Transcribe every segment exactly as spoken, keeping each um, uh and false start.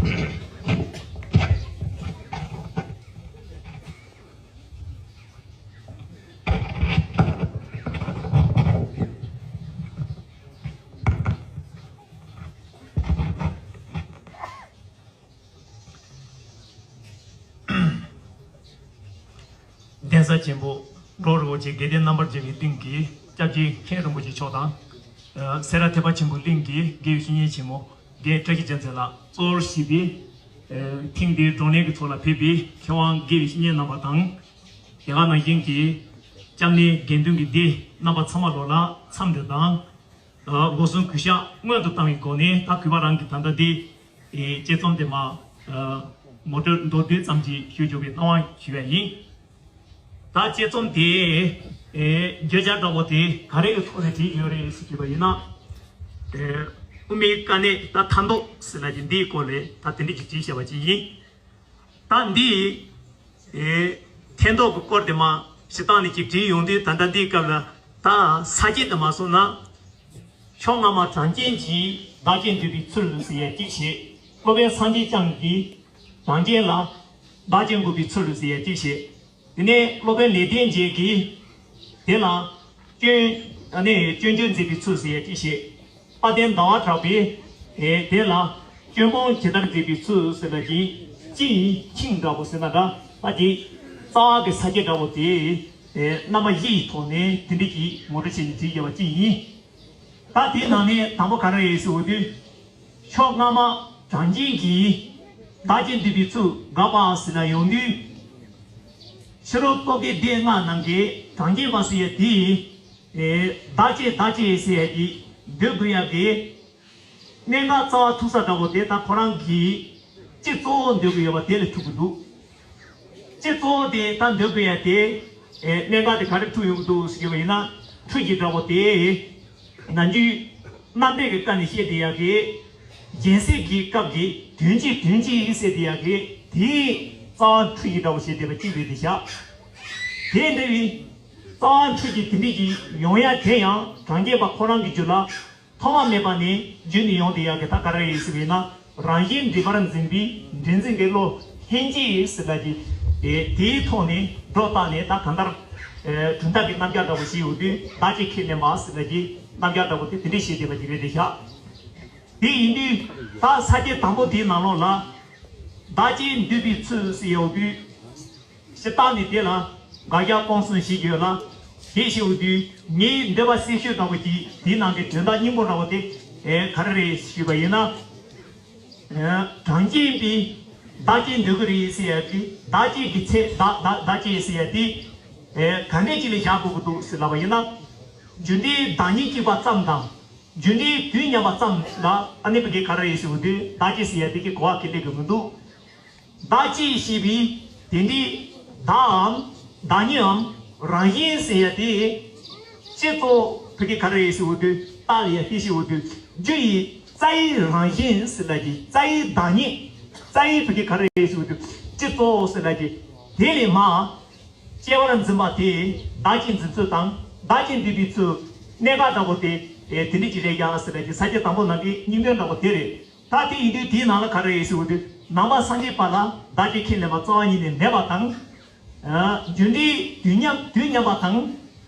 གདན་ས་ཆེན་པོ་འབྲོག་རི་བོ་ཆེ་དགེ་ལྡན་རྣམ་པར་རྒྱལ་བའི་གླིང་གི་སྐྱབས་རྗེ་མཁན་རིན་པོ་ཆེ་མཆོག་དང་། སེ་ར་ཐེག་པ་ཆེན་པོའི་གླིང་གི་དགེ་བའི་བཤེས་གཉེན་ཆེན་མོ་རྒན་བཀྲ་ཤིས་རྒྱལ་མཚན་ལགས་གཙོ་བོར་བྱས་པའི་ཐེངས་འདིའི་བགྲོ་གླེང་གི་ཐོག་ལ་ཕེབས་པའི་མཁས་དབང་དགེ་བའི་བཤེས་གཉེན་རྣམ་པ་དང་། དེ་ག་ནང་བཞིན་གྱི་སྐྱབས་གནས་དགེ་འདུན་གྱི་སྡེ་རྣམ་པ་ཚང་མ་ལོ་ལ་འཚམས་འདྲི་དང་། སྒོ་གསུམ་གུས་ཞབས་སྔོན་དུ་བཏང་བའི་སྒོ་ནས། ད་གུས་པ་རང་གི་ད་ལྟ་འདི་དཔྱད་རྩོམ་དེ་མ་ངོ་སྤྲོད་མདོར་བསྡུས་ཙམ་ཅིག་ཞུ་ཆོག་པའི་གནང་བ་ཞུ་བ་ཡིན། ད་དཔྱད་རྩོམ་དེ་བརྗོད་བྱ་འདྲ་པོ་དེ་ག་རེ་གི་ཐོག་ནས་བྲིས་ཡོད་རེད་ཟེར་གྱི་པ་ཡིན་ན། དབུ་མའི་དཀའ་གནད་ད་ཐར་འདོད་ཟེར་ལབ་ཀྱི་འདིའི་སྐོར་ལས་ད་དེ་འདྲ་ཅིག་བྲིས་བཞག་པ་ཅིག་ཡིན། ད་འདི་ཨེ་ཐར་འདོད་ཀྱི་སྐོར་དེ་མ་སྤྱིར་བཏང་ནས་ཅིག་བྲིས་ཡོང་དུས། ད་ལྟ་འདིའི་སྐབས་ལ་ད་ས་བཅད་དེ་མ་སོང་ན། ཕྱོགས་སྔ་མ་གྲངས་ཅན་གྱིས་བདག་བསྐྱེད་འདོད་པའི་ཚུལ་ཟེར་ཡ་གཅིག་བྱས། སློབ་དཔོན་སངས་རྒྱས་བསྐྱངས་ཀྱིས་གྲངས་ཅན་ལ་བདག་བསྐྱེད་འགོད་པའི་ཚུལ་ཟེར་ཡ་གཅིག་བྱས། དེ་ནས་སློབ་དཔོན་ལེགས་ལྡན་འབྱེད་ཀྱིས་དེ་ལ་སྐྱོན་ཨ་ནི་སྐྱོན་བརྗོད་མཛད་པའི་ཚུལ་ཟེར་ཡ་གཅིག་བྱས། དཔལ་ལྡན་ཟླ་བ་གྲགས་པས་ཨེ་དེ་ལ་སྐྱོན་སྤོང་ཇི་ལྟར་མཛད་པའི་ཚུལ་ཟེར་ལ་གཅིག་གཅིག་ཡིན། ཆིངས་འདྲ་པོ་ཟེར་ན་འདྲ། ད་ཅིག་རྩ་བ་གི་ས་བཅད་འདྲ་པོ་དེ་ཨེ་རྣམ་པ་བཞི་ཡི་ཐོག་ནས་དེ་འདྲ་ཅིག་ངོ་སྤྲོད་བྱས་ནས་བྲིས་བཞག་པ་གཅིག་ཡིན། ད་དེའི་ནང་ནས་དང་པོ་ག་རེ་ཡིན་ཟེར་བ་དུས། ཕྱོགས་སྔ་མ་གྲངས་ཅན་གྱིས་བདག་བསྐྱེད་འདོད་པའི་ཚུལ་དགག་པ་ཟེར་ལ་ཡོང་དུས། ཕྱི་རོལ་རྟོག་གེའི་སྡེ་ལྔ་ནང་གི་གྲངས་ཅན་པ་ཟེར་ཡ་དེ། ཨེ་བདག་བསྐྱེད་བདག་བསྐྱེད་ཟེར་ཡ་དེ་འདོད་དགོས་ཡ་གི་གནད་འགག་རྩ་བ་ཐུག་ས་འདྲ་པོ་དེ་ད་ཁོ་རང་གིས་སྤྱི་གཙོ་བོ་འདོད་ཀྱི་ཡོད་པ་དེ་ལས་ཐུག་གི་འདུག་སྤྱི་གཙོ་བོ་དེ་ད་འདོད་དགོས་ཡ་དེ། ཨེ་གནད་འགག་དེ་ག་རེ་ཐུག་ཡོང་གི་འདུག་ཟེར་གྱི་པ་ཡིན་ན། འཕྲུལ་གྱི་འདྲ་པོ་དེ་ནམ་རྒྱུན་རྣམ་འགྲེལ་གྱི་སྐབས་ནས་བཤད་བསྡད་ཡ་གི། རྒྱལ་སྲས་ཀྱི་སྐབས་ཀྱི་དོན་གཅིག་དོན་གཅིག་ཟེར་བསྡད་ཡ་གི་དེའི་རྩ་བ་འཕྲུལ་གྱི་འདྲ་པོ་བཤད་བསྡད་པ་གཅིག་རེད་དེ་བཞག་དེ་འདྲ་བའི་རྩ་བ་འཕྲུལ་གྱི་དེ་འདྲ་ཅིག་ཡོང་ཡ་དེ་ཡང་གྲངས་ཅན་པ་ཁོ་རང་གི་རྒྱུད་ལ་ཐོག་མ་མེད་པ་ནས་རྒྱུད་ནས་ཡོང་བསྡད་ཡ་གི་ད་ག་རེ་ཡིན་ཟེར་བས་ན། རང་བཞིན་འགྲེལ་པར་འཛིན་པའི་འདྲེན་འཛིན་གྱི་བློ་ལྷན་སྐྱེས་ཟེར་ལ་གི། དེའི་ཐོག་ནས་སྒྲོ་བཏགས་ནས་ད་གང་ལྟར་གྲུབ་མཐའ་གི་རྣམ་གཞག་འདྲ་པོ་ཞིག་ཡོད་དུས། བདག་བསྐྱེད་ཁས་ལེན་པ་ཟེར་ལ་གི་རྣམ་གཞག་འདྲ་པོ་དེ་དེ་འདྲས་བཤད་བསྡད་པ་ཅིག་རེད་དེ་བཞག་དེ་ཡིན་དུས་ད་ས་བཅད་དང་པོ་དེའི་ནང་ལོགས་ལ་བདག་བསྐྱེད་འདོད་པའི་ཚུལ་ཟེར་ཡོད་དུས། སྤྱིར་བཏང་ནས་དེ་ལ་དགག་བཞག་སྤོང་གསུམ་ཞིག་ཡོད་ལ། དེ་ཞེས་པ་དུས་ངའི་འདོད་པ་གསལ་ཤོས་འདྲ་པོ་ཅིག་དེའི་ནང་གི་དོན་དག་སྙིང་པོ་འདྲ་པོ་དེ་ཨེ་ག་རེ་རེད་ཞུས་པ་ཡིན་ན། ཨེ་གྲངས་ཅན་པའི་བདག་བསྐྱེད་འདོད་ཀྱི་རེད་ཟེར་ཡ་དེ། བདག་བསྐྱེད་ཀྱི་ཚེ་བདག་བདག་བདག་བསྐྱེད་ཟེར་ཡ་དེ་ཨེ་ག་འདྲས་ཅིག་ལ་བཞག་དགོས་ཀྱི་འདུག་ཟེར་ལབ་པ་ཡིན་ན། རྒྱུ་འབྲས་བདག་ཉིད་གཅིག་པ་ཙམ་དང་། རྒྱུ་འབྲས་དུས་མཉམ་པ་ཙམ་ལ་ཨ་ནི་བ་གི་ག་རེ་རེད་ཟེར་བ་དུས་བདག་བསྐྱེད་ཟེར་ཡ་དེ་གི་གོ་བ་གི་སླེབས་ཀྱི་མི་འདུག་བདག་བསྐྱེད་ཞེས་པའི་དེ་འདྲའི་བདག་འམ་བདག་ཉིད་འམ་རང་བཞིན་ཟེར་ཡ་དེ། སྤྱི་གཙོ་བོ་གི་ག་རེ་ཡིན་ཟེར་བ་དུས། རྟགས་ལ་ཡ་དེ་ཞེས་བ་དུས་རྒྱུ་ཡི་རྩ་བའི་རང་བཞིན་ཟེར་ལ་གི། རྩ་བའི་བདག་ཉིད། རྩ་བའི་བ་གི་ག་རེ་ཡིན་ཟེར་བ་དུས་སྤྱི་གཙོ་བོ་ཟེར་ལ་གི། དེ་ལས་མ་དཔྱད་པར་འཛིན་པ་དེ་བདག་བསྐྱེད་འཛིན་ཚུལ་དང་བདག་བསྐྱེད་འདོད་པའི་ཚུལ། གནད་འགག་འདྲ་པོ་དེ་དེ་འདྲ་ཅིག་རེད་ཡ་ཟེར་ལ་གི། ས་བཅད་དང་པོ་ནང་གི་སྙིང་དོན་འདྲ་པོ་དེ་རེད། ད་དེ་ཡིན་དུས་དེའི་ནང་ལ་ག་རེ་ཡོད་ཟེར་བ་དུས། ནང་པ་སངས་རྒྱས་པ་ལ་བདག་བསྐྱེད་ཁས་ལེན་པ་རྩ་བ་ཉིད་ནས་མེད་པ་དང་། ཨ་རྒྱུ་འབྲས་དུས་མཉམ་དུས་མཉམ་པ་དང་།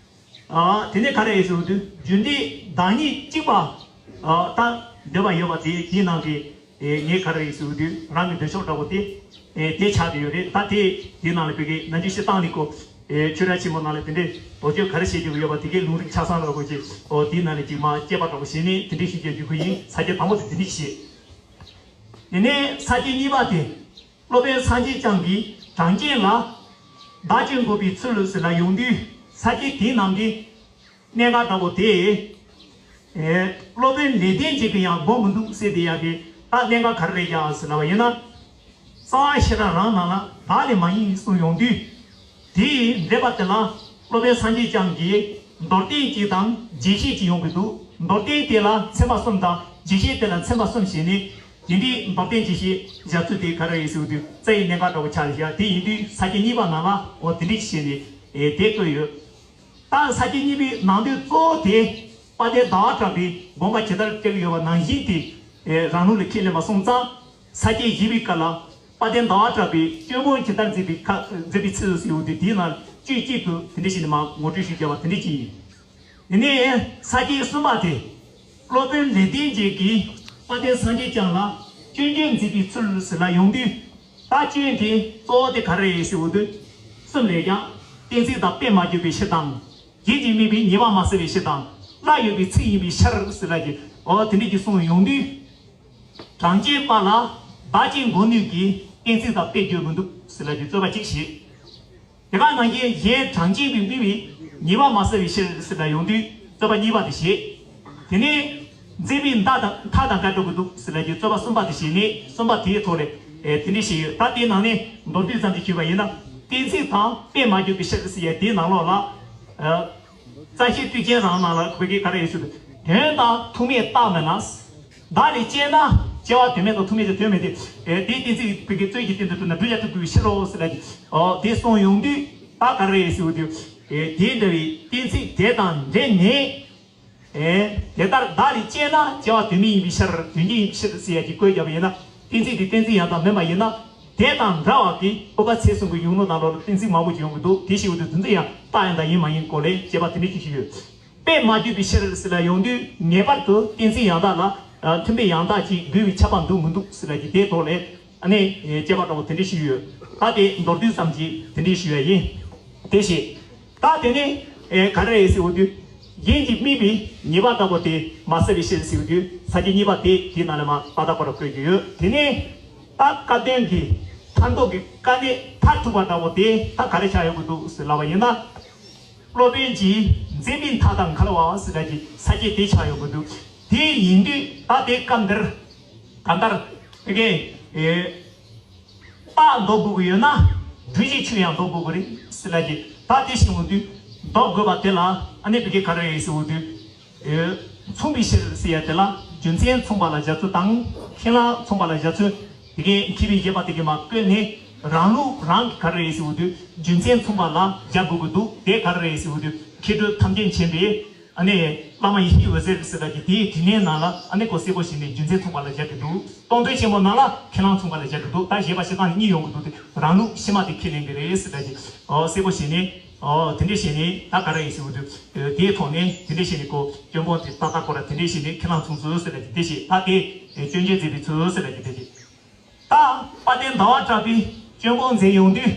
ཨ་དེ་ནས་ག་རེ་ཡོད་ཟེར་བ་དུས་རྒྱུ་འབྲས་བདག་ཉིད་གཅིག་པ་ཨ་ད་འདོད་པ་ཡོད་པ་དེ་དེའི་ནང་གི་ཨེ་ངས་ག་རེ་ཡོད་ཟེར་བ་དུས་རང་གི་འདོད་ཕྱོགས་འདྲ་པོ་དེ་ཨེ་དེ་ཆགས་བསྡད་ཡོད་རེད། ད་དེ་དེའི་ནང་ལ་བོད་ཀྱི་ནམ་རྒྱུན་སྤྱིར་བཏང་ནས་ཀོ་ཨེ་ཆོས་གྲྭ་ཆེན་མོ་ནང་ལ་དེ་འདྲའི་དོགས་གཅོད་ག་རེ་བྱེད་ཀྱི་ཡོད་པ་དེ་གའི་ལུང་རིགས་ཆ་ཚང་འདྲ་པོ་ཅིག་ཨོ་དེའི་ནང་ལ་ཅིག་མ་དཔྱད་པ་འདྲ་པོ་བྱས་ནས་དེ་འདྲའི་ཤེས་བྱ་བརྗོད་ཁུལ་ཡིན། ས་བཅད་དང་པོ་དེ་དེ་འདྲའི་བཤད། དེ་ནས་ས་བཅད་གཉིས་པ་དེ། སློབ་དཔོན་སངས་རྒྱས་བསྐྱངས་ཀྱིས་གྲངས་ཅན་ལ་བདག་བསྐྱེད་འགོད་པའི་ཚུལ་ཟེར་ལ་ཡོང་དུས། ས་བཅད་དེའི་ནང་གི་གནད་འགག་འདྲ་པོ་དེ། ཨེ་སློབ་དཔོན་ལེགས་ལྡན་འབྱེད་ཀྱིས་ཡང་འགོད་མི་འདུག་ཟེར་བསྡད་ཡ་གི་ད་གནད་འགག་ག་རེ་རེད་ཡ་ཟེར་ལབ་པ་ཡིན་ན། རྩ་བ་ཤེས་རབ་རང་ནང་ལ་བདག་ལས་མ་ཡིན་གསུངས་ཡོང་དུས། དེའི་འགྲེལ་པ་དེ་ལ་སློབ་དཔོན་སངས་རྒྱས་བསྐྱངས་ཀྱིས་མདོར་བསྟན་གཅིག་དང་རྒྱས་བཤད་གཅིག་ཡོང་གི་འདུག་མདོར་བསྟན་དེ་ལ་ཚན་པ་གསུམ་དང་རྒྱས་བཤད་དེ་ལ་ཚན་པ་གསུམ་བྱས་ནས། དེ་འདྲའི་མདོར་བསྟན་གྱི་ཞེས་བཞག་ཚུལ་དེ་ག་རེ་ཡིན་ཟེར་བ་དུས་རྩ་ཡི་གནད་འགག་འདྲ་པོ་ཆགས་བཞག་དེ་ཡིན་དུས་ས་བཅད་གཉིས་པ་ནང་ལ་འོ་དེ་འདྲའི་བྱས་ནས་ཨེ་དེ་བཀོད་ཡོད། ད་ས་བཅད་གཉིས་པའི་ནང་དོན་གཙོ་བོ་དེ་དཔལ་ལྡན་ཟླ་བ་གྲགས་པས་དགོངས་པ་ཇི་ལྟར་བཀྲལ་གྱི་ཡོད་པ་ནང་བཞིན་དེ་ཨེ་རང་ལུགས་ལ་ཁས་ལེན་པ་སོང་ཙང་། ས་བཅད་བཞི་པའི་སྐབས་ལ་དཔལ་ལྡན་ཟླ་བ་གྲགས་པས་སྐྱོན་སྤོང་ཇི་ལྟར་མཛད་པའི་ཁ་མཛད་པའི་ཚུལ་ཟེར་ཡོང་དུས། དེའི་ནང་བཅུད་གཅིག་ཏུ་དེ་འདྲ་ཞིག་ནས་མར་ངོ་སྤྲོད་ཞུས་བྱས་པ་དེ་འདྲ་ཅིག་ཡིན། དེ་ནས་ས་བཅད་གསུམ་པ་དེ། སློབ་དཔོན་ལེགས་ལྡན་འབྱེད་ཀྱིས་དཔལ་ལྡན་སངས་རྒྱས་བསྐྱངས་ལ་སྐྱོན་བརྗོད་མཛད་པའི་ཚུལ་ཟེར་ལ་ཡོང་དུས། ད་སྐྱོན་དེ་གཙོ་བོ་དེ་ག་རེ་རེད་ཟེར་འོང་དུས། གསུམ་ལས་ཀྱང་། གཏན་ཚིགས་དང་དཔེ་མ་བརྗོད་པའི་ཕྱིར་དང་། རྒྱུད་ཀྱི་དམིགས་པའི་ཉེས་པ་མ་བསལ་བའི་ཕྱིར་དང་། སླར་ཡོད་པའི་ཚིག་ཡིན་པའི་ཕྱིར་ཟེར་ལ་གི། འོ་དེ་འདྲ་གི་གསུངས་ཡོང་དུས། གྲངས་ཅན་པ་ལ་བདག་གཅིག་འགོག་ནུས་ཀྱི་གཏན་ཚིགས་དང་དཔེ་བརྗོད་མི་འདུག་ཟེར་ལ་གི་རྩོད་པ་གཅིག་བྱེད། དེ་ག་ནང་བཞིན་གཞན་གྲངས་ཅན་པའི་དམིགས་པའི་ཉེས་པ་མ་བསལ་བའི་ཕྱིར་ཟེར་ལ་ཡོང་དུས་རྩོད་པ་གཉིས་པ་དེ་བྱེད། དེ་ནས་མཛད་པའི་མཐའ་དང་མཐའ་དང་འགལ་འགྲོ་གི་འདུག་ཟེར་ལ་གི་རྩོད་པ་གསུམ་པ་དེ་བྱས་ནས། གསུམ་པ་དེའི་ཐོག་ལ་ཨེ་དེ་འདྲ་ཞིག་ཡོད། ད་དེའི་ནང་ནས་མདོར་བསྡུས་ཙམ་ཞིག་ཞུས་པ་ཡིན་ན། གཏན་ཚིགས་དང་དཔེ་མ་བརྗོད་པའི་ཕྱིར་ཟེར་ཡ་དེའི་ནང་ལོགས་ལ། ཨ། རྩ་ཤེ་བསྟོད་ཅན་རང་ནང་ལ་བོད་སྐད་ག་རེ་ཡོད་ཟེར་དུས། དོན་དང་ཐུག་མེད་རྟགས་མེད་ན། བདག་ལས་སྐྱེས་ན་སྐྱེ་བ་དོན་མེད་དང་ཐུག་མེད་ཀྱི་དོན་མེད་དེ། ཨེ་དེའི་གཏན་ཚིགས་བོད་སྐད་རྩོད་ཀྱི་སྟེང་དུ་གྲུབ་ན་བསྒྲུབ་བྱ་ཐུག་དགོས་པའི་ཕྱིར་རོ་ཟེར་ལ་གི། ཨོ་དེ་གསུངས་ཡོང་དུས་ད་ག་རེ་ཡོད་ཟེར་དུས། ཨེ་དེ་འདྲ་བའི་གཏན་ཚིགས་དེ་དང་འབྲེལ་ནས། ཨེ། དེ་ལྟར་བདག་ལས་སྐྱེས་ན་སྐྱེ་བ་དོན་མེད་ཡིན་པའི་ཕྱིར། དོན་གཅིག་ཡིན་པའི་ཕྱིར་ཟེར་ཡ་གྱི་བཀོད་བརྒྱབ་པ་ཡིན་ན། གཏན་ཚིགས་དེ་གཏན་ཚིགས་ཡང་དག་མིན་པ་ཡིན་ན། དེ་དང་འདྲ་བ་གི་ཨུ་པ་ཚེ་གསུམ་གྱི་གཞུང་ལུགས་ནང་ལོགས་ལ་གཏན་ཚིགས་མང་པོ་ཅིག་ཡོང་གི་འདུག་དེ་ཞིག་ཡོང་དུས་དེ་ཚོ་ཡང་རྟགས་ཡང་དག་ཡིན་མ་ཡིན་སྐོར་ལ་དཔྱད་པ་དེ་འདྲ་ཅིག་ཞུས་ཡོད། དཔེ་མ་བརྗོད་པའི་ཕྱིར་ཟེར་ལ་ཡོང་དུས་ངེས་པར་དུ་གཏན་ཚིགས་ཡང་དག་ལ་མཐུན་དཔེ་ཡང་དག་ཅིག་དགོས་པའི་ཁྱབ་པ་འདུག་མི་འདུག་ཟེར་ལ་གི་དེའི་ཐོག་ལ། ཨ་ནི། ཨེ། དཔྱད་པ་འདྲ་བོ་དེ་འདྲ་ཞིག་ཡོད། ད་དེ་མདོར་བསྡུས་ཙམ་གྱིས་དེ་འདྲ་ཞུ་ཡ་ཡིན། དེ་བཞིན། ད་དེ་ནས། ཨེ། ག་རེ་རེད་ཟེར་འོ་དུས། གཞན་གྱི་དམིགས་པའི་ཉེས་པ་འདྲ་བོ་དེ་མ་བསལ་བའི་ཕྱིར་ཟེར་འོ་དུས་ས་བཅད་གཉིས་པ་དེ་དེའི་ནང་ལ་མར་ཏག་ཏག་ཁོ་རང་བཀོད་ཀྱི་ཡོད། དེ་ནས། ད་སྐབས་དོན་གྱི་མཐར་ཐུག་གི་དཀའ་གནད་མཐར་ཐུག་པ་འདྲ་བོ་དེ་ད་ག་རེ་ཆགས་ཡོང་གི་འདུག་ཟེར་ལབ་པ་ཡིན་ན། སློབ་དཔོན་གྱིས་མཛད་པའི་མཐའ་དང་འགལ་བ་ཟེར་ཡ་གི་ས་བཅད་དེ་ཆགས་ཡོང་གི་འདུག་དེ་ཡིན་དུས་ད་དེ་སྐབས་འདིར་གང་ལྟར་དེ་གའི་ཨེ་རྟགས་འདོགས་དགོས་ཀྱི་ཡོད་ན་སྒྲུབ་བྱའི་ཆོས་ཡང་འདོགས་དགོས་ཀྱི་རེད་ཟེར་ལ་གི། ད་དེ་བཞིན་འོང་དུས་འདོགས་དགོས་པ་དེ་ལ་ཨ་ནི་བི་ཀའི་ག་རེ་ཡིན་ཟེར་འོང་དུས། ཨེ། མཚུངས་པའི་ཕྱིར་ཟེར་ཡ་དེ་ལ་རྒྱུ་མཚན་མཚུངས་པ་ལ་སྦྱར་ཚུལ་དང་ཁས་བླངས་མཚུངས་པ་ལ་སྦྱར་ཚུལ། དེ་གའི་མཁས་པའི་དབྱེ་བ་དེ་གའི་མར་བཀོད་ནས་རང་ལུགས་རང་གི་ག་རེ་རེད་ཟེར་འོང་དུས་རྒྱུ་མཚན་མཚུངས་པ་ལ་སྦྱར་དགོས་ཀྱི་འདུག་དེ་ག་རེ་རེད་ཟེར་འོང་དུས་མཁས་གྲུབ་ཐམས་ཅད་མཁྱེན་པའི་ཨ་ནི་བླ་མ་ཡེ་ཤེས་འོད་ཟེར་ཟེར་བ་གི་དེའི་དྲི་བརྙན་ནང་ལ་ཨ་ནི་ཁོ་གསལ་པོ་ཞིག་ནས་རྒྱུ་མཚན་མཚུངས་པ་ལ་སྦྱར་གྱི་འདུག་སྟོང་ཐུན་ཆེན་མོ་ནང་ལ་ཁས་བླངས་མཚུངས་པ་ལ་སྦྱར་གྱི་འདུག་ད་བཞེད་པ་བྱེད་སྟངས་ནི་གཉིས་ཡོང་གི་འདུག་དེ་རང་ལུགས་ཕྱི་མ་དེ་ཁས་ལེན་གྱི་རེད་ཟེར་བ་གི། ཨོ་གསལ་པོ་ཞིག་ནས། ཨོ་དེ་འདྲས་བྱས་ནས་ད་ག་རེ་ཡིན་ཟེར་བ་དུས། དེའི་ཐོག་ནས་དེ་འདྲས་བྱས་ནས་ཁོ་སྐྱོན་སྤོང་དེ་ཏག་ཏག་ཁོ་ར་དེ་འདྲས་བྱས་ནས་ཁས་བླངས་མཚུངས་ཚུལ་ཟེར་ལ་གི་དེ་བྱས། ད་དེ་སྐྱོན་བརྗོད་མཛད་པའི་ཚུལ་ཟེར་ལ་གི་དེ་བྱས། ད་དཔལ་ལྡན་ཟླ་བ་གྲགས་པས་སྐྱོན་སྤོང་མཛད་ཡོང་དུས།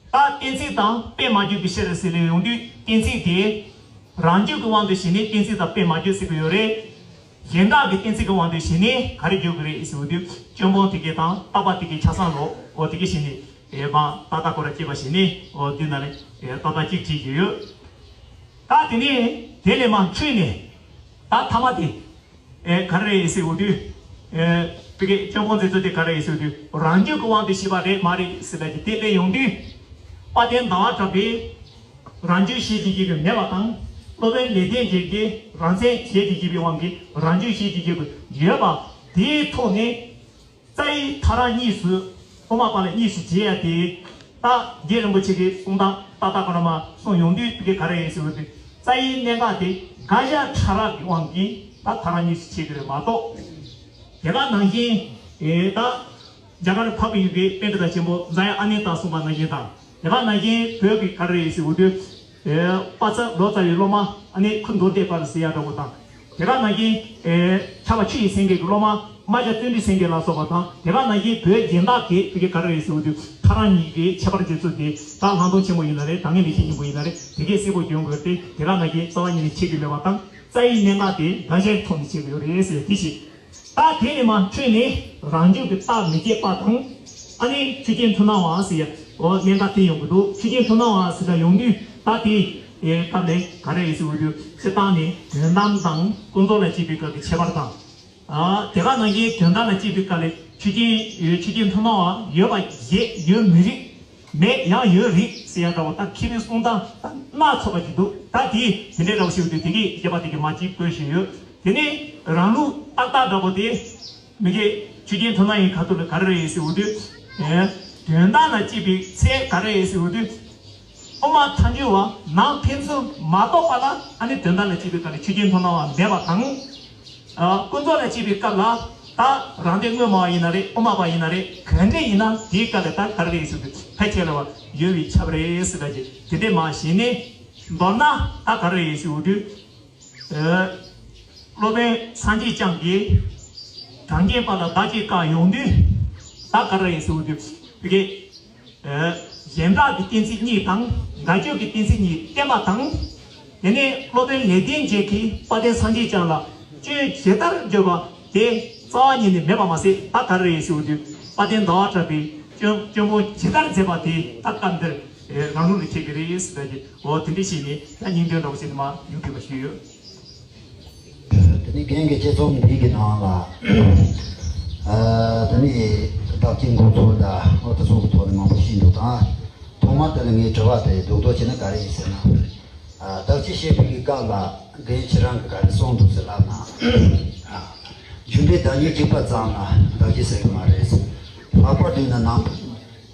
ད་གཏན་ཚིགས་དང་དཔེ་མ་བརྗོད་པའི་ཕྱིར་ཟེར་ལ་ཡོང་དུས་གཏན་ཚིགས་དེ། རང་རྒྱུད་ཀྱི་དབང་དུ་བྱས་ནས་གཏན་ཚིགས་དང་དཔེ་མ་བརྗོད་ཟེར་གི་ཡོད་རེད། གཞན་དག་གི་གཏན་ཚིགས་ཀྱི་དབང་དུ་བྱས་ནས་ག་རེ་བརྗོད་ཀྱི་རེད་ཟེར་བ་དུས་སྐྱོན་སྤོང་དེ་གའི་དང་རྟག་པ་དེ་གའི་ཆ་ཚང་ལོ། འོ་དེ་གའི་བྱས་ནས་ཨེ་མ་ཏག་ཏག་ཁོ་ར་བྱས་པ་བྱས་ནས་འོ་འདི་ན་ནས་ཨེ་ཏག་ཏག་གཅིག་བྲིས་ཀྱི་ཡོད། ད་དེ་ནས་དེ་ལས་མར་འཕྲོས་ནས་ད་ཐ་མ་དེ་ཨེ་ག་རེ་རེད་ཟེར་བ་དུས། ཨེ་དེ་གའི་སྐྱོན་སྤོང་མཛད་ཚུལ་དེ་ག་རེ་རེད་ཟེར་བ་དུས་རང་རྒྱུད་ཀྱི་དབང་དུ་བྱས་པ་རེད་མ་རེད་ཟེར་ལ་གི་དེ་སླེབས་ཡོང་དུས། དཔལ་ལྡན་ཟླ་བ་གྲགས་པས། རང་རྒྱུད་ཞེས་བྱ་གི་མེད་པ་དང་། སློབ་དཔོན་ལེགས་ལྡན་འབྱེད་ཀྱིས་རང་མཚན་ཞེས་བྱ་གི་དབང་གིས་རང་རྒྱུད་ཞེས་བྱ་གི་ཡོད་པ་དེའི་ཐོག་ནས། རྩ་བའི་མཐའ་རང་གཉིས་སུ་དབུ་མ་པ་ལ་གཉིས་སུ་འབྱེད་ཡ་དེ། ད་རྗེ་རིན་པོ་ཆེ་གི་གསུང་སྟངས་ཏག་ཏག་ཁོ་ར་མར་གསུངས་ཡོང་དུས་དེ་ག་རེ་ཡིན་ཟེར་བ་དེ། རྩ་བའི་གནད་འགག་དེ་དགག་བཞག་ཕྲ་རགས་ཀྱི་དབང་གིས་ད་མཐའ་རང་གཉིས་སུ་འབྱེད་ཀྱི་རེད་མ་གཏོགས། དེ་ག་ནང་བཞིན་ཨེ་ད། རྒྱ་གར་འཕགས་པའི་ཡུལ་གྱི་པཎྜི་ཏ་ཆེན་པོ་ཛ་ཡ་ཨ་ནེ་ཏ་གསུངས་པ་ནང་བཞིན་དང་། དེ་ག་ནང་བཞིན་བོད་ཀྱི་ག་རེ་ཡིན་ཟེར་བ་དུས། ཨེ། དཔལ་ཚ་ལོ་ཙཱ་བའི་སློབ་མ་ཨ་ནི་ཁུ་མདོ་སྡེ་པ་ཟེར་ཡ་འདྲ་བོ་དང་། དེ་ག་ནང་བཞིན་ཨེ། ཆར་པ་ཆུ་ཡི་སེང་གེ་གི་སློབ་མ་རྨ་བྱ་བརྩོན་འགྲུས་སེང་གེ་ལ་སོགས་པ་དང་། དེ་ག་ནང་བཞིན་བོད་སྦྱིན་བདག་གི་བོད་ཀྱི་ག་རེ་ཡིན་ཟེར་བ་དུས་མཐའ་རང་གཉིས་ཀྱི་ཁྱད་པར་འབྱེད་ཚུལ་དེ་ད་ལྷག་མཐོང་ཆེན་པོ་ཡིན་ན་རེད། ད་ངས་ལེགས་བཤད་སྙིང་པོ་ཡིན་ན་རེད། དེ་གས་གསལ་པོ་སྦྱོང་དགོས་ཏེ། དེ་ག་ནང་བཞིན་རྩ་བ་ཉིད་ནས་འབྱེད་ཀྱི་མེད་པ་དང་། རྩ་བའི་གནད་འགག་དེ་དགག་བྱའི་ཐོག་ནས་འབྱེད་ཀྱི་ཡོད་རེད་ཟེར་དེ་བཞིན། ད་དེ་ནས་མར་འཕྲོས་ནས་རང་རྒྱུད་ཀྱི་རྟགས་མི་བརྗེད་པ་དང་། ཨ་ནི་ཆོས་ཅན་མཐུན་སྣང་བ་ཟེར་ཡ། འོ་གནད་འགག་དེ་ཡོང་གི་འདུག་ཆོས་ཅན་མཐུན་སྣང་བ་ཟེར་ཡ་ཡོང་དུས་ད་དེ་ཨེ་སྐབས་ལས་ག་རེ་ཡིན་ཟེར་བ་དུས་སྤྱིར་བཏང་ནས་དོན་དམ་དང་ཀུན་རྫོབ་ལ་དཔྱད་པའི་སྐབས་ཀྱི་ཁྱད་པར་དང་། ཨ་དེ་ག་ནང་བཞིན་དོན་དམ་ལ་དཔྱད་པའི་སྐབས་ལས་ཆོས་ཅན་ཡོད་ཆོས་ཅན་མཐུན་སྣང་བ་ཡོད་པ་བཞེད་ཡོད་མི་རིགས། མེད་ཡང་ཡོད་རིགས་ཟེར་ཡ་འདྲ་བོ་ད་མཁས་པའི་གསུང་སྟངས་ད་སྣ་ཚོགས་པ་ཅིག་འདུག་ད་དེ་དེ་འདྲའི་འདྲ་བོ་ཞིག་འདུག་དེ་གའི་དཔྱད་པ་དེ་གའི་མ་གཅིག་བཀོད་བཞིན་ཡོད། དེ་ནས་རང་ལུགས་ཏག་ཏག་འདྲ་བོ་དེ་མི་དགེ་ཆོས་ཅན་མཐུན་སྣང་ཡི་ཁ་ཐུག་ལ་ག་རེ་རེད་ཟེར་བ་དུས། ཨེ། དོན་དམ་ལ་དཔྱད་པའི་ཚེ་ག་རེ་རེད་ཟེར་བ་དུས། དབུ་མ་ཐལ་འགྱུར་བ་ནང་ཕན་ཚུན་མ་གཏོགས་པ་ལ་ཨ་ནི་དོན་དམ་ལ་དཔྱད་པའི་སྐབས་ལ་ཆོས་ཅན་མཐུན་སྣང་བ་མེད་པ་དང་། ཨ། ཀུན་རྫོབ་ལ་དཔྱད་པའི་སྐབས་ལ། ད་རང་སྡེ་དངོས་མ་ཡིན་ན་རེད། དབུ་མ་པ་ཡིན་ན་རེད། ག་འདྲ་ཡིན་ན་དེའི་སྐབས་ལ་ད་ག་རེ་ཡིན་ཟེར་དུས་ཕལ་ཆེར་ལ་བ་ཡོད་པའི་ཆབ་རེད་ཟེར་ད་ཅིག་དེ་འདྲས་མ་བྱས་ནས། མདོར་ན་ད་ག་རེ་ཡིན་ཟེར་དུས། ཨ། སློབ་དཔོན་སངས་རྒྱས་བསྐྱངས་ཀྱིས་གྲངས་ཅན་པ་ལ་བདག་གཅེས་བཀག་ཡོང་དུས། ད་ག་རེ་ཡིན་ཟེར་དུས། དེ་གས། ཨ། གཞན་དག་གི་གཏན་ཚིགས་གཉིས་དང་། འགལ་སྐྱོན་གྱི་གཏན་ཚིགས་གཉིས་བསྟན་པ་དང་། དེ་ནས་སློབ་དཔོན་ལེགས་ལྡན་འབྱེད་ཀྱིས་དཔལ་ལྡན་སངས་རྒྱས་བསྐྱངས་ལ་སྐྱོན་ཇི་ལྟར་བརྗོད་པ་དེ་རྩ་བ་ཉིད་ནས་མེད་པ་མ་ཟད། ད་ག་རེ་ཡིན་ཟེར་དུས། དཔལ་ལྡན་ཟླ་བ་གྲགས་པས་སྐྱོན་སྐྱོན་སྤོང་ཇི་ལྟར་མཛད་པ་དེ་ད་སྐབས་འདིར་རང་ལུགས་ལ་འཁེལ་གྱི་རེད་ཟེར་ད་ཅིག་འོ་དེ་འདྲ་ཞིག་ནས་ད་སྙིང་དོན་འདྲ་བོ་ཞིག་ནས་མར་ཡོང་དགོས་པ་ཞིག་ཡོད། དེ་ནས་རྒན་གྱི་དཔྱད་རྩོམ་འདི་གི་ནང་ལ། ཨ། དེ་ནས་བདག་གཅེས་འགོག་ཚུལ་དང་འོ་དེ་ཚོ་གི་ཐོག་ནས་མང་པོ་ཞིག་འདུག་དང་། ཐོག་མར་དེ་ལ་ངའི་དྲི་བ་དེ་རྡོག་རྡོག་བྱས་ན་ག་རེ་ཡིན་ཟེར་ན། ཨ། བདག་གཅེས་བཤད་པའི་གི་སྐབས་ལ་རྒན་ཁྱེད་རང་གིས་ག་རེ་གསུངས་འདུག་ཟེར་ལབ་ན། ཨ། རྒྱུ་འབྲས་བདག་ཉིད་གཅིག་པ་ཙམ་ལ་བདག་གཅེས་ཟེར་གི་མ་རེད། ལྷག་པར་དུ་ན་ནང་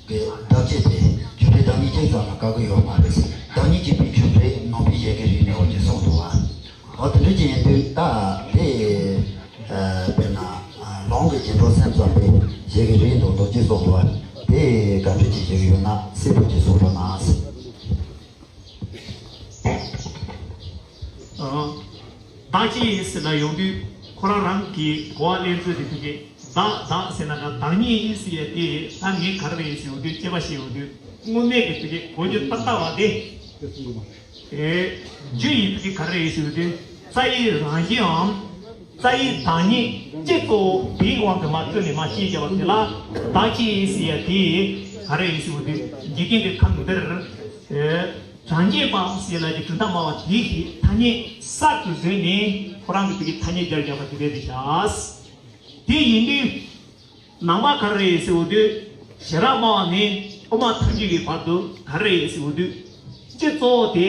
གི་བདག་གཅེས་དེ་རྒྱུ་འབྲས་བདག་ཉིད་གཅིག་ཙམ་ལ་དགག་གི་ཡོད་མ་རེད། བདག་ཉིད་གཅིག་པའི་རྒྱུ་འབྲས་ནང་པའི་བཞེད་དགེ་རིགས་ནས་འོ་ཅིག་གསུངས་འདུག་བ། འོ་དེ་འདྲ་ཅིག་ཡིན་དུས་ད་དེ། ཨ། དཔེར་ན། ཨ། ལུང་གི་རྗེས་འགྲོ་སེམས་ཙམ་པའི་བཞེད་དགེ་རིགས་འདུག་འདུག་ཅེས་གསུངས་འདུག་བ། དེ་ག་འདྲ་ཅིག་བཞེད་ཀྱི་ཡོད་ན་གསལ་པོ་ཅིག་གསུང་རོགས་གནང་། ཨ། བདག་གཅེས་ཟེར་ལ་ཡོང་དུས་ཁོ་རང་རང་གི་གོ་བ་ལེན་ཚུལ་དེ་དེ་གས་བདག་བདག་ཟེར་ན་ད་བདག་ཉིད་ཡིན་ཟེར་ཡ་དེ་ད་ངས་ག་རེ་ཡིན་ཟེར་ཡོང་དུས། དཔྱད་པ་ཞིག་ཡོང་དུས་དངོས་གནས་ཀྱི་དེ་གས་གོ་རྒྱུ་ཏག་ཏག་བ་དེ། ཨེ། རྒྱུ་ཡིན་དེ་གས་ག་རེ་ཡིན་ཟེར་ཡོང་དུས་རྩ་བའི་རང་བཞིན་འམ། རྩ་བའི་བདག་ཉིད་སྤྱི་གཙོ་བོ་དེའི་དབང་དུ་མ་བཀོད་ནས་མ་ཤེས་བྱ་བ་དེ་ལ་བདག་གཅེས་ཟེར་ཡ་དེ་ག་རེ་ཡིན་ཟེར་ཡོང་དུས་འཇིག་རྟེན་གྱི་ཁམས་འདིར། ཨེ། གྲངས་ཅན་པ་ཟེར་ལ་གི་གྲུབ་མཐའ་སྨྲ་བ་དེ་ཞིག་ཐ་སྙད་གསར་དུ་བཟོས་ནས་ཁོ་རང་གི་དེ་གི་ཐ་སྙད་སྦྱར་བཞག་པ་དེ་རེད་དེ་བྱ། དེ་ཡིན་དུས་ནང་པ་ག་རེ་ཟེར་འོ་དུས་ཞེ་རག་སྨྲ་བ་ནས་དབུ་མ་ཐམས་ཅད་ཀྱི་བར་དུ་ག་རེ་ཟེར་འོ་དུས་སྤྱི་གཙོ་བོ་དེ་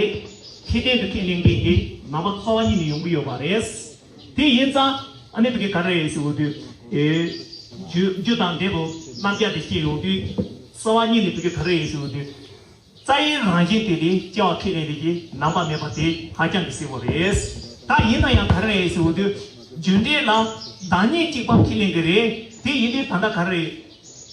ཁེ་ཕན་དུ་ཁས་ལེན་མཁན་གྱི་ནང་པ་རྩ་བ་ཉིད་ནས་ཡོང་གི་ཡོད་པ་རེད། དེ་ཡིན་ཙང་ཨ་ནི་དེ་གི་ག་རེ་ཟེར་འོ་དུས། ཨེ། རྒྱུ་རྒྱུ་དང་འབྲས་བུ་རྣམ་གཞག་དེ་སྐྱེ་ཡོང་དུས་རྩ་བ་ཉིད་ནས་དེ་གི་ག་རེ་ཟེར་འོ་དུས། རྩ་བའི་རང་བཞིན་དེ་དེ་སྐྱེ་བ་ཁས་ལེན་རིགས་ཀྱི་ནང་པ་མེད་པ་དེ་ཧ་ཅང་གི་གསལ་བོ་རེད། ད་ཡིན་ན་ཡང་ག་རེ་རེད་ཟེར་བ་དུས་རྒྱུ་འབྲས་ལ་བདག་ཉིད་གཅིག་པ་ཁས་ལེན་གྱི་རེད། དེ་ཡིན་དུས་ད་ལྟ་ག་རེ་རེད།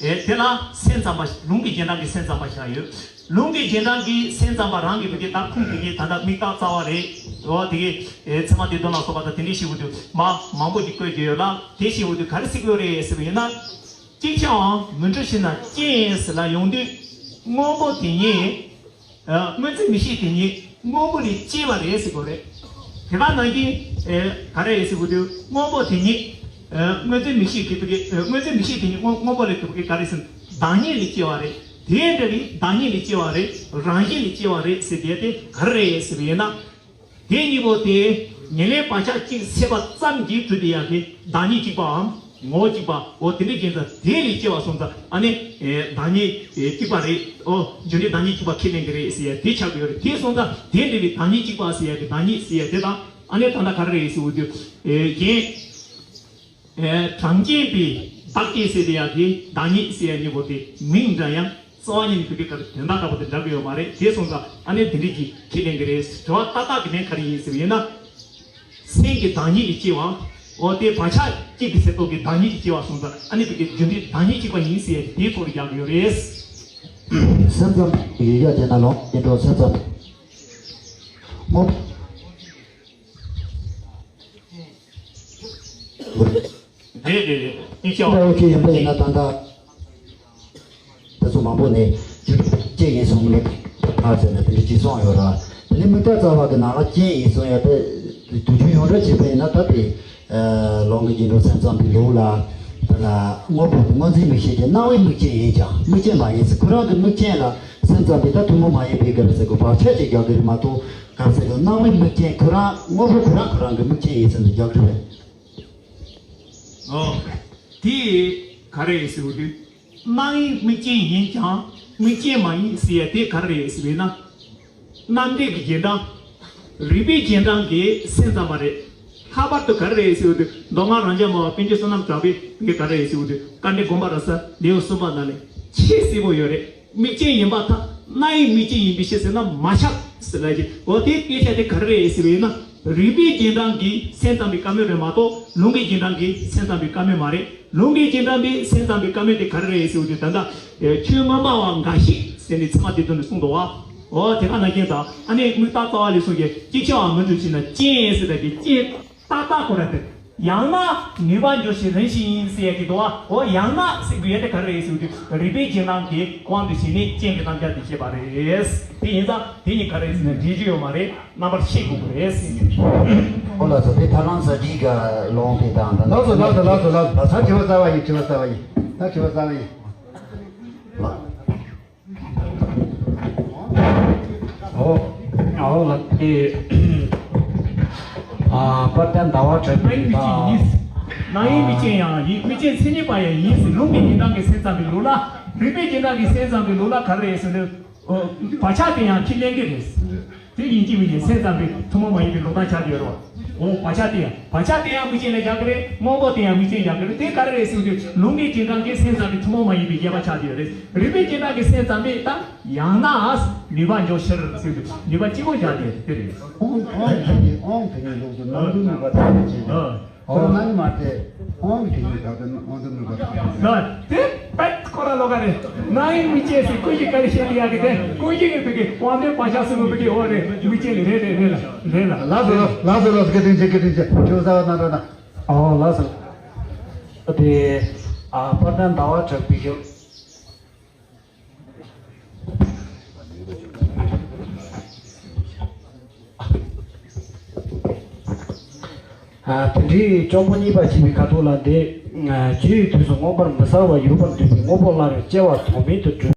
ཨེ། དེ་ལ་སེམས་ཙམ་པ་ལུང་གི་རྗེས་འབྲང་གི་སེམས་ཙམ་པ་བཞག་ཡོད། ལུང་གི་རྗེས་འབྲང་གི་སེམས་ཙམ་པ་རང་གི་བུ་གའི་ད་ཁུངས་བུ་གའི་ད་ལྟ་དམིགས་རྟགས་རྩ་བ་རེད། འོ་དེ་གའི་ཨེ་ཚད་མ་སྡེ་བདུན་ལ་སོགས་པ་དང་དེ་འདྲའི་ཞིག་བུ་དུས་མ་མང་པོ་ཞིག་བཀོད་ཀྱི་ཡོད་ལ། དེ་ཞིག་བུ་དུས་ག་རེ་ཟེར་གྱི་ཡོད་རེད་ཟེར་བ་ཡིན་ན། ཅིག་ཅང་མི་འདྲ་ཞིག་ན་རྐྱེན་ཟེར་ལ་ཡོང་དུས་སྔོན་པོ་དེ་ཉིད། ཨ། སྔོན་རྩིས་མིག་ཤེས་དེ་ཉིད་སྔོན་པོ་ལས་སྐྱེ་བ་རེད་ཟེར་དགོས་རེད། དེ་ག་ནང་བཞིན། ཨེ། ག་རེ་ཡིན་ཟེར་བ་དུས་སྔོན་པོ་དེ་ཉིད། ཨ། སྔོན་རྩིས་མིག་ཤེས་ཀྱི་དུ་གི། ཨ། སྔོན་རྩིས་མིག་ཤེས་དེ་ཉིད་སྔོན་སྔོན་པོ་ལས་དུ་གི་ག་རེ་ཟེར་ན་བདག་ཉིད་ལས་སྐྱེ་བ་རེད། དེ་འདྲ་བའི་བདག་ཉིད་ལས་སྐྱེ་བ་རེད། རང་བཞིན་ལས་སྐྱེ་བ་རེད་ཟེར་དེ་དེ་ག་རེ་རེད་ཟེར་བ་ཡིན་ན། དེ་གཉིས་པོ་དེ་ཉེར་ལེན་བག་ཆགས་གཅིག་སད་པ་ཙམ་གྱིས་གྲུབ་པའི་ཡང་དེ་བདག་ཉིད་གཅིག་པའམ་ངོ་བོ་གཅིག་པ། འོ་དེ་འདྲ་ཡིན་ཙང་དེ་ལས་སྐྱེ་བ་སོང་ཙང་ཨ་ནི་བདག་ཉིད་གཅིག་པ་རེད། འོ་རྒྱུ་འབྲས་བདག་ཉིད་གཅིག་པ་ཁས་ལེན་གྱི་རེད་ཟེར་ཡ་དེ་ཆགས་ཀྱི་ཡོད་རེད། དེ་སོང་ཙང་དེ་འདྲ་བའི་བདག་ཉིད་གཅིག་པ་ཟེར་ཡ་དེ་བདག་ཉིད་ཟེར་ཡ་དེ་དང་ཨ་ནི་ད་ལྟ་ག་རེ་རེད་ཟེར་བ་དུས་གཞན། ཨེ། གྲངས་ཅན་པའི་བདག་ཅེས་ཟེར་དེ་ཡང་དེ་བདག་ཉིད་ཟེར་ཡ་གཉིས་པོ་དེ་མིང་འདྲ་ཡང་རྩ་བ་ཉིད་ནས་བོད་སྐད་ཀྱི་དོན་དག་འདྲ་པོ་དེ་འདྲ་གི་ཡོད་མ་རེད། དེ་སོང་ཙང་ཨ་ནི་དེ་འདྲ་ཅིག་ཁས་ལེན་གི་རེད། དྲི་བ་ཏག་ཏག་གི་ནས་ག་རེ་ཡིན་ཟེར་བ་ཡིན་ན། སེམས་ཀྱི་བདག་ཉིད་ཀྱིས་སྐྱེ་བ། འོ་དེ་བག་ཆགས་གཅིག་གི་ཚེ་ཐོག་གི་བདག་ཉིད་ཀྱིས་སྐྱེ་བ་སོང་ཙང་ཨ་ནི་བོད་སྐད་རྒྱུ་འབྲས་བདག་ཉིད་གཅིག་པ་ཡིན་ཟེར་ཡ་དེའི་ཐོག་ལ་རྒྱག་གི་ཡོད་རེད། སེམས་ཙམ་ཡོད་ཡ་དེ་ན་ལོང་ཡིན་འགྲོ་སེམས་ཙམ། རེད་རེད་རེད། ཨིན་ཤ་ཨལ། ཨོ་ཁེ། ཡིན་པ་ཡིན་ན་ད་ལྟ་དེ་ཚོ་མང་པོ་ནས་རྒྱུ་འབྲས་ཅི་ཡིན་གསུངས་ནས་ཕར་ཟེར་ནས་དེ་འདྲ་ཅིག་གསུངས་ཡོད་ར། དེ་ནས་དམིགས་བཏགས་རྩ་བ་གི་ནང་ལ་རྐྱེན་ཡིན་གསུངས་ཡོད་པས། དུས་རྒྱུན་ཡོངས་གྲགས་བྱས་པ་ཡིན་ན་ད་དེ་ལུང་གི་རྗེས་འགྲོ་སེམས་ཙམ་པའི་ལུགས་ལ་དེ་ལ་དངོས་པོ་དེ་སྔོ་འཛིན་མིག་ཤེས་ཀྱི་སྣང་བའི་དམིགས་རྐྱེན་ཡིན་ཀྱང་དམིགས་རྐྱེན་མ་ཡིན་ཟེར། ཁོ་རང་གི་དམིགས་རྐྱེན་ལ་སེམས་ཙམ་པས་ད་ཐུན་མོང་མ་ཡིན་པའི་ག་རེ་ཟེར་དགོས། བག་ཆགས་ཀྱི་རྒྱག་གི་རེད་མ་གཏོགས་ག་རེ་ཟེར་དགོས། སྣང་བའི་དམིགས་རྐྱེན་ཁོ་རང་དངོས་པོ་ཁོ་རང་ཁོ་རང་གི་དམིགས་རྐྱེན་ཡིན་ཟེར་ནས་རྒྱག་གི་རེད། ཨོ། དེ་ག་རེ་ཡིན་ཟེར་བ་དུས། སྣང་བའི་དམིགས་རྐྱེན་ཡིན་ཀྱང་དམིགས་རྐྱེན་མ་ཡིན་ཟེར་ཡ་དེ་ག་རེ་ཡིན་ཟེར་བས་ན། རྣམ་འགྲེལ་གྱི་རྗེས་འབྲང་། རིགས་པའི་རྗེས་འབྲང་གི་སེམས་ཙམ་པ་རེད། ལྷག་པར་དུ་ག་རེ་ཡིན་ཟེར་བ་དུས་མདོ་སྔགས་རང་རྒྱལ་སྨྲ་བ་པཎ་ཆེན་བསོད་ནམས་གྲགས་པས་དེ་ག་རེ་ཡིན་ཟེར་བ་དུས་དཀའ་འགྲེལ་དགོངས་པ་རབ་གསལ་ལེའུ་གསུམ་པ་ནང་ནས་ཆེས་གསལ་པོ་ཡོད་རེད། དམིགས་རྐྱེན་ཡིན་པར་ཐལ། སྣང་བའི་དམིགས་རྐྱེན་ཡིན་པའི་ཕྱིར་ཟེར་ན་མ་ཁྱབ་ཟེར་ལབ་ཀྱི། འོ་དེའི་སྐད་ཆ་དེ་ག་རེ་རེད་ཟེར་བས་ན། རིག་པའི་རྗེས་འབྲང་གིས་སེམས་ཙམ་པའི་བཀའ་མོལ་རེད་མ་གཏོགས་ལུང་གི་རྗེས་འབྲང་གིས་སེམས་ཙམ་པའི་བཀའ་མོལ་མ་རེད། ལུང་གི་རྗེས་འབྲང་པས་སེམས་ཙམ་པའི་བཀའ་མོལ་དེ་ག་རེ་རེད་ཟེར་བ་དུས་ད་ལྟ་ཆོས་མངོན་པ་བ་འགའ་ཞིག་ཟེར་ནས་ཚད་མ་སྡེ་བདུན་ནས་གསུངས་འདུག་བ། འོ་དེ་ག་ནང་བཞིན་དང་ཨ་ནི་དམིགས་བརྟག་རྩ་བ་ལས་གསུངས་ཀྱི་གཅིག་ཆར་བ་མི་འདུག་ཅེ་ན་རྐྱེན་ཟེར་ད་དེ་རྐྱེན་ཏག་ཏག་ཁོ་ར་དེ། ཡང་ན་ནུས་པ་འབྱོར་ཕྱིར་རིམ་བཞིན་ཟེར་ཡ་གི་འདུག་བ། འོ་ཡང་ན་ཟེར་དགོས་ཡ་དེ་ག་རེ་རེད་ཟེར་དུས་རིག་པའི་རྗེས་འབྲང་གི་དབང་དུ་བྱས་ནས་རྐྱེན་གྱི་རྣམ་གཞག་དེ་བཤད་པ་རེད། དེ་ཡིན་ཙང་དེ་གཉིས་ག་རེ་ཟེར་ན་འབྲེལ་གཞི་ཡོད་མ་རེད། རྣམ་པར་ཤེས་དགོས་པ་རེད་ཟེར་གྱི། ཨོ་ལགས་སོ། དེ་ཐབས་ལམ་ཟབ་རྒྱས་ཀྱི་ལུང་དེ་དང་ད་ལགས་སོ་ལགས་སོ་ལགས་སོ་ལགས་སོ། ད་དྲི་བ་རྩ་བ་ཡིན། དྲི་བ་རྩ་བ་ཡིན། ད་དྲི་བ་རྩ་བ་ཡིན། ལགས། ཨོ། ཨོ་ལགས་དེ། ཨ་དཔལ་ལྡན་ཟླ་བ་གྲགས་པའི་དང་། ནང་ཡིན་མི་ཅན་ཡང་ཡིན། མི་ཅན་མཚན་ཉིད་པ་ཡང་ཡིན་ཟེར། ལུང་གི་རྗེས་འབྲང་གི་སེམས་ཙམ་པའི་ལུགས་ལ། རིག་པའི་རྗེས་འབྲང་གི་སེམས་ཙམ་པའི་ལུགས་ལ་ག་རེ་རེད་ཟེར་ན། ཨོ། བག་ཆགས་དེ་ཡང་ཁས་ལེན་གྱི་རེད། དེ་ཡིན་གཅིག་མིན་གཅིག་སེམས་ཙམ་པའི་ཐུན་མོང་མ་ཡིན་པའི་ལུགས་ལྡོག་ཆགས་ཀྱི་ཡོད་རེད་བ། ཨོ་བག་ཆགས་དེ་ཡང་བག་ཆགས་དེ་ཡང་མི་ཅན་ལ་རྒྱག་གི་རེད། སྔོན་པོ་དེ་ཡང་མི་ཅན་རྒྱག་གི་རེད། དེ་ག་རེ་རེད་ཟེར་དུས་ལུང་གི་རྗེས་འབྲང་གི་སེམས་ཙམ་པའི་ཐུན་མོང་མ་ཡིན་པའི་དབྱེ་བ་ཆགས་ཀྱི་ཡོད་རེད། རིག་པའི་རྗེས་འབྲང་གི་སེམས་ཙམ་པས་ད་ཡང་ན་ནུས་པ་འབྱོར་ཕྱིར་ཟེར་དུས་ནུས་པ་གཅིག་པོ་རྒྱག་དེ་དེ་རེད། དབང་དབང་དེ་ཉིད་དབང་དེ་ཉིད་ལུགས་སུ་ནང་དུ་ནུས་པ་ཐ་དད་ཅན། ཨོ། ཁོ་ན་ནི་མ་སྟེ། དབང་གི་དེ་ཉིད་བདག་ལྟར་དབང་དུ་ནུས་པ་ཐ་དད་ཅན། ལ། དེ་པད་ཁོ་ར་ལོ་ག་རེད། ནང་ཡིན་མི་ཅན་ཟེར་ཀུན་གྱིས་ག་རེ་བཤད་དེ་ཡག་གི་དེ་ཀུན་གྱིས་ཡོད་པའི་གི་དབང་དོན་བག་ཆགས་སུ་ནུས་པའི་གི་འོ་རེད། མི་ཅན་ལ་རེད་རེད་རེད་ལ་རེད་ལ། ལགས་སོ་ལགས་སོ་ལགས་སོ། སྐད་འཕྲིན་ཆེ། སྐད་འཕྲིན་ཆེ། ཁྱོད་ཟ་བ་ན་འགྲོ་ན། ཨོ་ལགས་སོ། དེ། ཨ་དཔལ་ལྡན་ཟླ་བ་གྲགས་པའི་གི། ཨ་དེ་འདྲའི་གཅུང་པོ་གཉིས་པ་བྱས་པའི་ཁ་ཐུག་ལ་འདི། ཨ་རྒྱུའི་དུས་སུ་མངོན་པར་མི་གསལ་བ་ཡོད་པར་འདོད་པའི་དངོས་པོ་སླར་ཡང་སྐྱེ་བ་ཐོག་མེད་དུ་གྲུབ།